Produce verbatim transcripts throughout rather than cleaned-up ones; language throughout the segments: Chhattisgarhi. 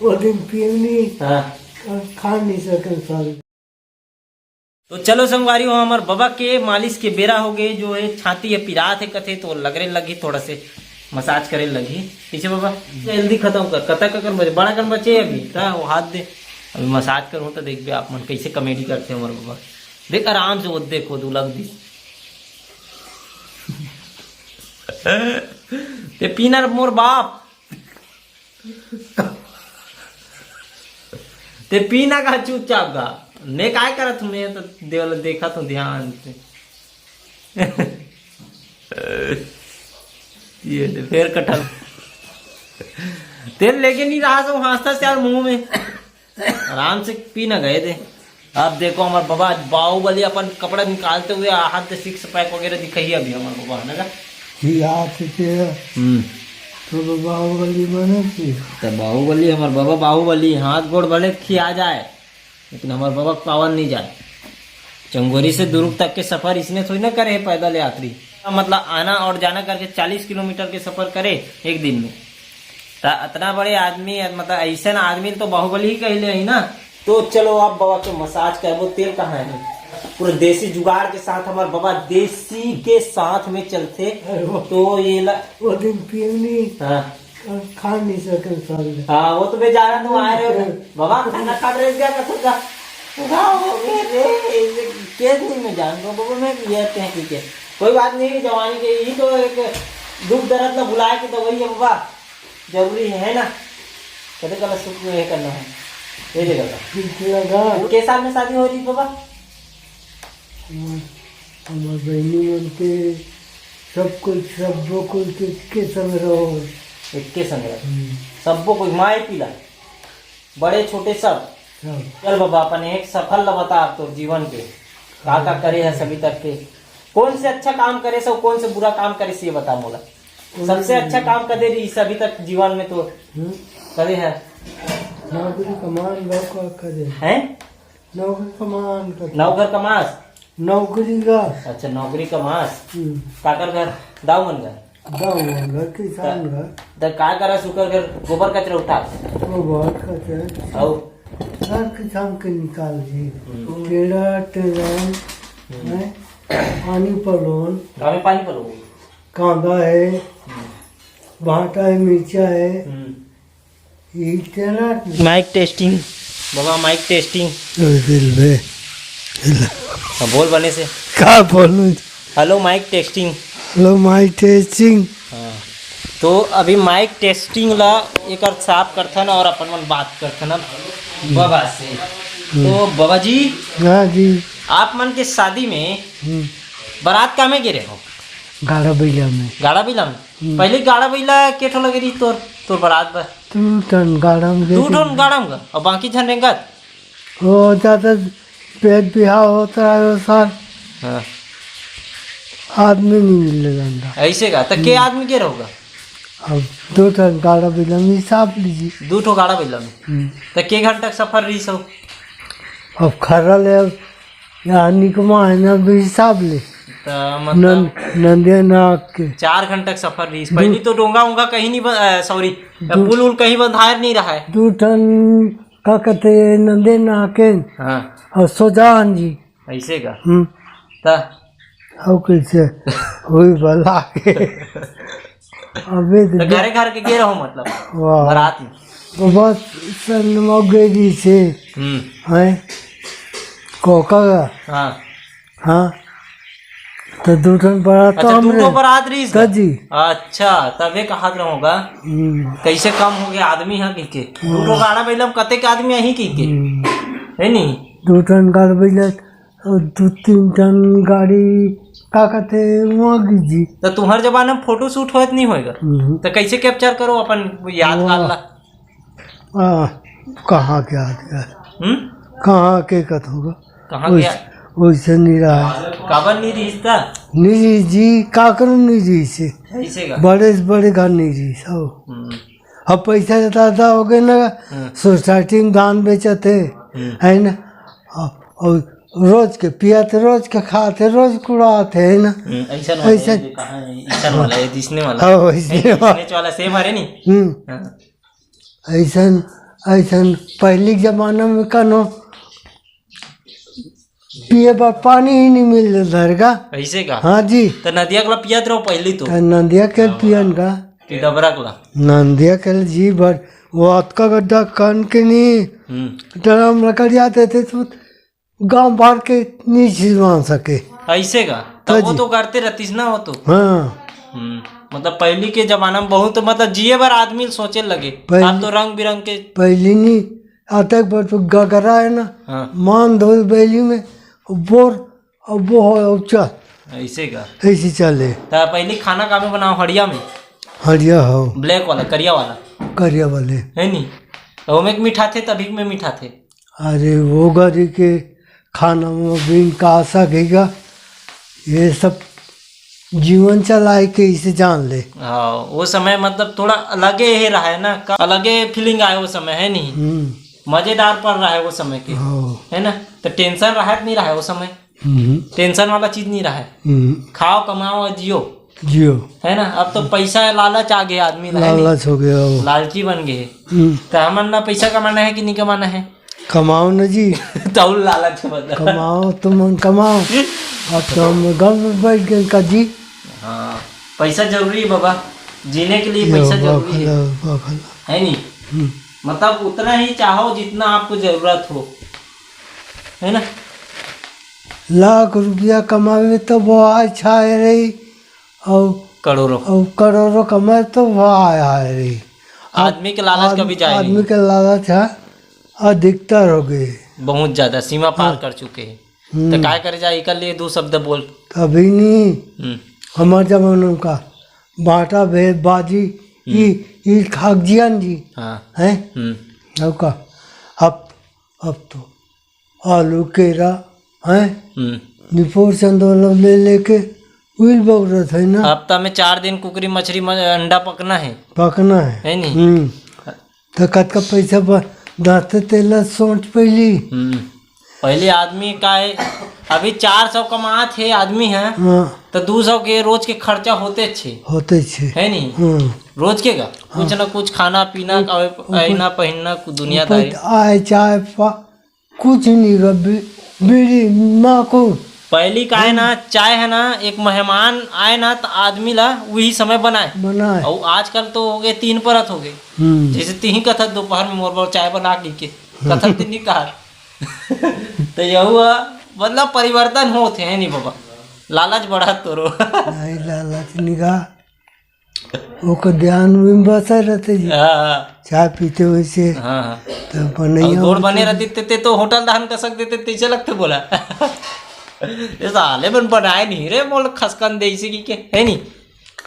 वो दिन पीएम नहीं हाँ। खा नहीं सके साल। तो चलो संगवारी हो, हमर बबा के मालिश के बेरा हो गए, जो है छाती है पिरात है कथे, तो लगरे लगी थोड़ा से मसाज करे लगी। पीछे बाबा, जल्दी खत्म कर। कतक अकन बचे, बड़ा कन बचे अभी, ता वो हाथ दे। अभी मसाज करूँ तो देखबे आप मन कैसे कॉमेडी करते हैं हमर बबा। देख आराम से वो देखो, तू लग दी। ते पीना रे मोर बाप। ते पीना का चुपचाप का। ने काय करत हूँ मैं तो देवल देखा तो ध्यान से। ये दे, फेर कटल। तेल लेके नहीं रहा तो हंसता से यार मुंह में। आराम से पी ना गए थे। अब देखो हमारे बाबा आज बाहुबली अपन कपड़ा निकालते हुए हाथ से सिक्स पैक वगैरह दिखाई अभी हमारे बाबा है ना। खियात के हम्म। तो बाहुबली बने थी। तो बाहुबली, हमारे बाबा बाहुबली, हाथ गोड़ भले खिया जाए, लेकिन हमारे बाबा पावन नहीं जाए। चंगोरी से दुरुग तक के सफर इसने थोड़ी ना करे है पैदल यात्री। मतलब आना और जाना करके चालीस किलोमीटर के सफर करे एक दिन में। त अतना बड़े आदमी, मतलब ऐसन आदमी तो बाहुबली ही कहले ही ना। तो चलो आप बाबा के मसाज करबो। तेल कहाँ है? पूरा देसी जुगाड़ के साथ हमार बाबा देसी के साथ में चलते। अरे वो तो ये ला वो दिन पीएम नहीं हाँ। खा नहीं सके साल। हाँ, वो तो बेचारा तुम आ रहे हो बाबा, खाना खा रहे क्या कर सकता? वाह, मेरे के दिन में जान दो बाबा, मैं ये कहते हैं ठीक है, कोई बात नहीं, जवानी के ही तो एक दुख दर्द ला भुलाए के दवाई है बाबा। जरूरी है ना? कदे कला सुख में ये करना है, ये जगह का। ठीक लगा। के साल में शादी हो रही बाबा? हमार, हमार बहनी मन के सब कुछ, सब्बो कुछ के, के संग रहो। एक के संग रहो। हम्म। सब्बो कुछ माय पीला, बड़े छोटे सब। सब। चल बाबा, अपन एक सफल ला बता तोर जीवन के, का का करे है अभी तक के, कौन से अच्छा काम करे से, कौन से बुरा काम करे से, ये बता मोला। सबसे अच्छा काम कदे रही अभी तक जीवन में तो हम्म। करे है। नौकरी कमान बा का करे। हैं? नौकरी कमान का। नौकर कमास? नौकरी का। अच्छा, नौकरी कमास। हम्म। काकर घर? दाऊ मन घर? दाऊ मन घर, किसान घर। त का करा सुकर घर? गोबर कचरा उठा? गोबर कचरा। अउ? हर किसान के निकाल जी। हम्म। टेड़ा, टेड़ा, हम्म। हैं? पानी पलोन। का में पानी पलोन? कांदा है, हम्म। भाटा है, मिर्चा है। हम्म। यही टेड़ा। Mic testing. बाबा, माइक टेस्टिंग। ओए, बिल बे। हाँ, बोल बने से। का बोलूं? Hello, mic testing. Hello, mic testing. हाँ। तो अभी माइक टेस्टिंग ला एकर साफ करथन और अपन मन बात करथन अब बाबा से। हम्म। तो बाबा जी, हाँ जी। आप मन के शादी में हम्म। बारात का में गे रहे हो? गाड़ा बइला में। गाड़ा बइला में? हम्म। पहले गाड़ा बइला के ठो लगे रही तोर, तोर बारात बर? दू ठन गाड़ा में दू गे ठन रही। गाड़ा में गा? और बाकी झन रेंगत? वो ज्यादा पेट बिहाव होता है वो साल। हाँ। आदमी नहीं मिलने जानता। ऐसे का? तो के हम्म। आदमी के रहोगा? अब दू ठन गाड़ा बइला में हिसाब लीजिए। दू ठो गाड़ा बइला में? हम्म। तो के घंटा के सफर रही सो? अब खर्रा ले, अब यहाँ निकमा है ना, अब हिसाब ले। तो मतलब नंद-, नंदिया नाक के। चार घंटा के सफर रही। दू पहली तो डोंगा उंगा कहीं नहीं बन-, अ, सॉरी, दू पुल उल कहीं बंधायर नहीं रहा है। दू ठन का कहते नंदे नाकेन हाँ। और सोजान जी। ऐसे का? हम्म। ता? और कैसे? वही बला के। अबे तो दे- घरे घर के गे रहो मतलब? वाह। बारात में? तो बस सन्नमा गई जी से। हम्म। हैं? कोका का? हाँ। हाँ। तो दू ठन बारात तो अच्छा, दू हमरे। ठो बारात रहीस त का? जी। अच्छा, तबे कहत रहोगा। हम्म। कैसे कम हो गया आदमी है कह के? हम्म। दू ठो गाड़ा बइला में कतेक आदमी अही कह के? हम्म। है नी? दू ठन गाड़ा बइला और दू तीन ठन गाड़ी का कहते वहाँ की जी। तो तुम्हारे जमाने में फोटो शूट होत नहीं होएगा? हम्म। तो कैसे कैप्चर करो अपन यादगार वाह। ला? आ, कहाँ के आदमी? हम्म? कहाँ के कत होगा? कहाँ के वैसे, आ- वैसे नहीं रहा है। काबर नहीं रही इसका? नहीं रही जी, का करूँ नहीं रही से। ऐसे का? बड़े से बड़े घर नहीं रही सब। हम्म। अब पैसा ज्यादा हो गए ना, हम्म। सोसाइटी में धान बेचत है, हम्म। है ना? और, और रोज के पियत, रोज के खाते, रोज कुड़ाते है ना? हम्म, ऐसा वाला ऐसा है, जो कहाँ है? ऐसा वाला है, जिसने वाला। हाँ, वैसने नहीं, वाला। जिसने वाला सेम हरे नहीं? हम्म। हाँ। ऐसन अइसन पहिली के जमाना में कनो पिए बर पानी ही नहीं मिलत रहे का। ऐसे का? हाँ जी। त नदिया के ला पियत रहो पहिली तो। त नदिया के पियन का। कि डबरा के ला? नदिया के जी भर, वो अतका गड्ढा कन के नहीं, हम्म। ड्रम रखल जाते थे तो गांव भर के नहीं छिलवा सके। ऐसे का? त त वो जी। तो करते रहतीस ना वो तो। हाँ। हम्म, मतलब पहिली के जमाना में बहुत, मतलब जिए बर आदमी सोचे लगे। पहिली अब तो रंग बिरंग के। पहिली नहीं, अतक बर तो गगरा है ना, हाँ। मान धोल बैली में, बोर, अब वो हो, अब चल। ऐसे का? ऐसे चले। त पहिली खाना का में बनाओ? हड़िया में? हड़िया हो। ब्लैक वाला, करिया वाला? करिया वाले। है नी? त ओमे के मिठाथे, तभी में मिठाथे। अरे, वो घरी के खाना में बिन का आशा गईगा, ये सब जीवन चलाए के इसे जान ले। हाँ, वो समय मतलब थोड़ा अलगे ही रहा है ना, का अलगे फीलिंग आए वो समय, है नहीं? हम्म। मजेदार पल रहा है वो समय के, हाँ। है ना? तो टेंशन रहा नहीं रहा है वो समय, हम्म। टेंशन वाला चीज नहीं रहा है। हम्म। खाओ, कमाओ और जियो। जियो। है ना? अब तो पैसा है, लालच आ गया आदमी ला, है नहीं? लालच हो गया वो। लालची बन गए। हम्म। तो हमन ला पैसा कमाना है कि नहीं कमाना है? कमाओ ना जी। तो लालच बता। कमाओ, तुमन कमाओ। अब तो हम घर में बैठ गए का जी। हाँ, पैसा जरूरी है बाबा, जीने के लिए ये पैसा बाबा जरूरी है। भला, बाबा भला। है नहीं? हम्म। मतलब उतना ही चाहो जितना आपको जरूरत हो, है ना? लाख रुपया कमावे तो वो आय छाय रही, और करोड़ों। और करोड़ों कमाए तो वो आय आय रही। आदमी के लालच आद-, कभी जाए आदमी नहीं। के लालच है, अधिकतर हो गए। बहुत ज्यादा सीमा पार हाँ। कर चुके हैं। हम्म। तो काय करे जाए, इकर लिए दो शब्द बोल। अभी नहीं, हम्म। हमार जमाना का बांटा भेद बाजी, हम्म। ई, ई खाक जियन जी। हाँ। हैं? हम्म। अब का? अब, अब तो आलू, केरा, हैं? हम्म। निपोर चंदोलो ले लेके उइल बगरत है ना। हफ्ता में चार दिन कुकरी, मछली, म-, अंडा पकना है। पकना है। है नहीं? हम्म। तो कतका पैसा ब-, दाते तेला सोच पहली। हम्म। पहले आदमी का है, अभी चार सौ कमात है आदमी है, हाँ। तो दो सौ के रोज के खर्चा होते छे। होते छे। है नहीं? हाँ। रोज के का? हाँ। कुछ ना कुछ खाना पीना, ऊप-, खावे, ऊपर, आईना पहिनना, कु-, दुनियादारी। ऊपर आए चाहे पा-, कुछ नहीं गा, बी-, बीड़ी, माकू। पहली का है ना, चाय है ना, एक मेहमान आए ना, तो आदमी ला वही समय बनाए। बनाए। और आजकल तो हो गए, तीन परत हो गए। हम्म। जैसे तिही कथत दोपहर में मोर बर चाय बना के, के। कथत तिही कहा। तो यहू है, मतलब परिवर्तन होत है, है नहीं बाबा? लालच बढ़ा तोरो। नहीं, लालच निगाह। ओकर ध्यान में बसा रहते जी। हाँ, हाँ। चाय पीते वैसे। हाँ, हाँ। तो बनैया और गोड़ होते बने जी। रहती ते, ते तो होटल दान कर सकते थे, तैसे लगते बोला। ये साले बन बनाए नहीं रे, बोल खसकन दे इसी की के, है नहीं?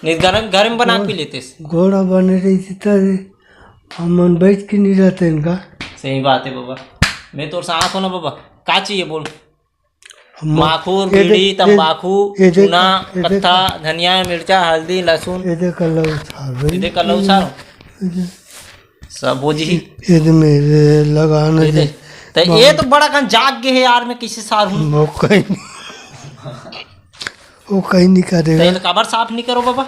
नहीं, घर, घर में बना गोड़, पी लेते। गोड़ बने रही थी तो हमन बैठ के नहीं रहते इनका। सही बात है बाबा। मैं तो साथ हूँ ना बाबा, का चाहिए बोल? हम माखुर, ये दे-, बीड़ी, ये, तंबाकू, ये दे-, चूना, ये दे-, पत्ता, धनिया, मिर्चा, हल्दी, लहसुन। ये दे कल्ला उछाल रही। ये दे कल्ला उछाल। ये दे-, सब बोझ ही। ये दे मेरे लगाना ये दे। दे। तो ये तो बड़ा कन जाग गए है यार, मैं किसी सार हूँ। वो कहीं नहीं, वो कहीं नहीं करेगा। तो ये तो काबर साफ नहीं करो बाबा?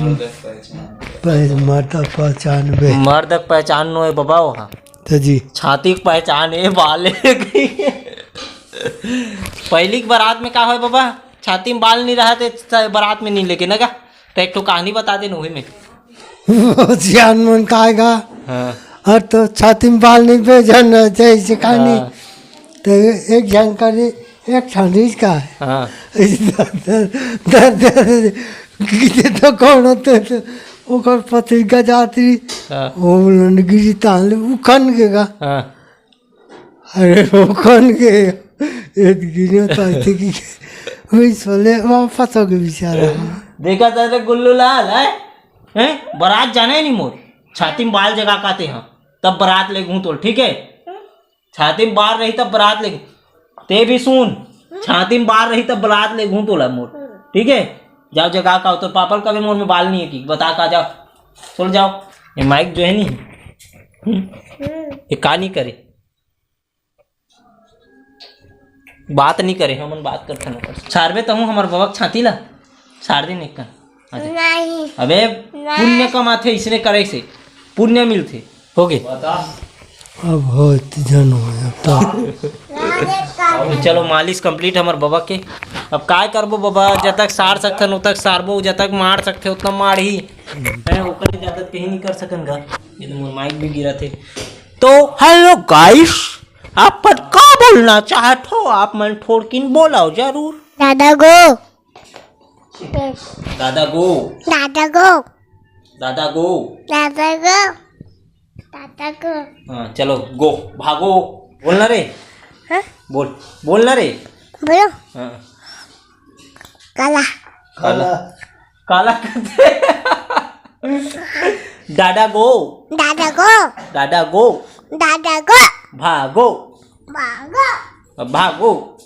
मर्दक पहचान। पह-, मर्दक पहचान बे। मर्दक पहचान नो ए बाबा ओहा। त जी। छाती के पहचान ए बाल ए। पहली के बारात में का होय बाबा? छाती में बाल नहीं रहा ते बारात में नहीं लेके ना का? तो एक ठो कहानी बता दे नोही में। सियान मन काय गा? हाँ। और तो छाती में बाल नहीं बे जान जैसे कहानी। हाँ। तो एक जानकारी, एक ठंडी का है। हाँ। दर, दर, दर, गिरे तो कौन होते तो ओकर पत्रिका जाती, हाँ। वो लंड गिरी तान ले, वो खन के का। हाँ। अरे वो खन के, ये गिरे तो ऐसे की, वही सोले वापस हो गए बेचारा। देखा था रे गुल्लू लाल, है? हैं? बारात जाने नहीं मोर, छाती में बाल जगा काते हैं, तब बारात ले घूम तोल, ठीक है? छाती में बार रही तब बरात ले, ते भी सुन, छाती में बार रही तब बरात ले घूम तोला मोर, ठीक है? जाओ जगा का, तो पापल कभी मोर में बाल नहीं है कि बता का, जाओ, चल जाओ। ये माइक जो है नहीं, ये का नहीं करे, बात नहीं करे, हमन बात करथन ओकर। छारबे तहूँ हमर बबक छाती ला, छार दे नेक कन। आजा। नहीं। अबे, नहीं। पुण्य कमाथे इसने करे से, पुण्य मिलथे। हो गे। अब हो, इतने झन हो, अब तो। तो चलो, मालिश कंप्लीट हमर बबा के। अब काय करबो बबा, जब तक सार सकथन, उतक सारबो, जब तक मार सकथे, उतना मार ही। मैं ओकर ले ज्यादा कहीं नहीं कर सकन गा। ये तो मोर माइक भी गिरा थे। तो हेलो गाइस, आप पर का बोलना चाहत हो? आप मन थोड़किन बोलाओ जरूर। दादा गो। दादा गो। दादा गो। दादा गो। दादा गो। दादा गो। हाँ, चलो, गो, भागो। बोलना रे। हाँ? बोल, बोलना रे। बोलो। हाँ। काला। काला। काला कथे। दादा गो। दादा गो। दादा गो। दादा गो। भागो। भागो। अब भागो।